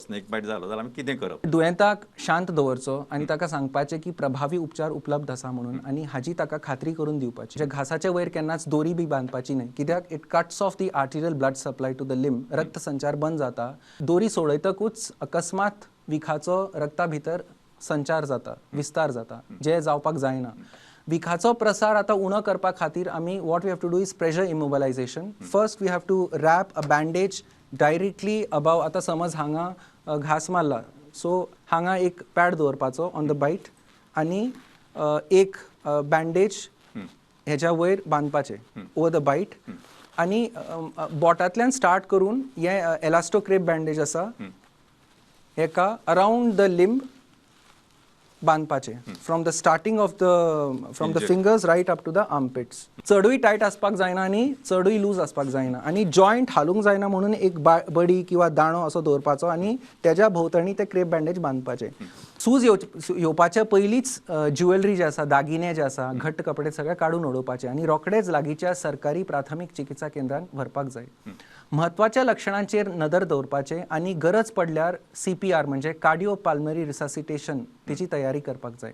Snake बायट जालो जाल्यार आमी कितें करप? दुयेंताक शांत दवरचो आनी ताका सांगपाचें की प्रभावी उपचार उपलब्ध आसा म्हणून आनी हाजी ताका खात्री करून दिवपाची. म्हणजे घासाच्या वयर केन्नाच दोरी बी बांदपाची न्हय, कित्याक it cuts off the arterial blood supply to the limb, रक्तसंचार बंद जाता. दोरी सोडयतकूच अकस्मात विखाचो रक्ता भितर संचार जाता, विस्तार जाता, जें जावपाक जायना. विखाचो प्रसार आतां उणो करपा खातीर आमी what we have to do is pressure immobilization. First we have to wrap a bandage directly above. आतां समज हांगा घास मारला, सो हांगा एक पॅड दवरपाचो ऑन the bite आनी एक बँडेज हेज्या वयर बांदपाचें ओवर the bite आनी बोटांतल्यान स्टार्ट करून हें एलास्टो क्रेप बँडेज आसा, हेका around the limb बांदपाचें from the starting of the from the Injury. Fingers right up to the armpits. चडूय टायट आसपाक जायना आनी चडूय लूज आसपाक जायना आनी जॉयंट हालूंक जायना म्हणून एक बडी किंवा दांडो असो दवरपाचो आनी तेज्या भोंवतणी ते क्रेप बँडेज बांदपाचे. सूज येवपाच्या पयलींच ज्युएलरी जे आसा, दागिने जे आसा, घट्ट कपडे सगळे काडून उडोवपाचे आनी रोखडेच लागींच्या सरकारी प्राथमीक चिकित्सा केंद्रान व्हरपाक जाय. म्हत्वाच्या लक्षणांचेर नदर दवरपाचें आनी गरज पडल्यार सीपीआर म्हणजे कार्डियो पल्मनरी रिससिटेशन तेची तयारी करपाक जाय.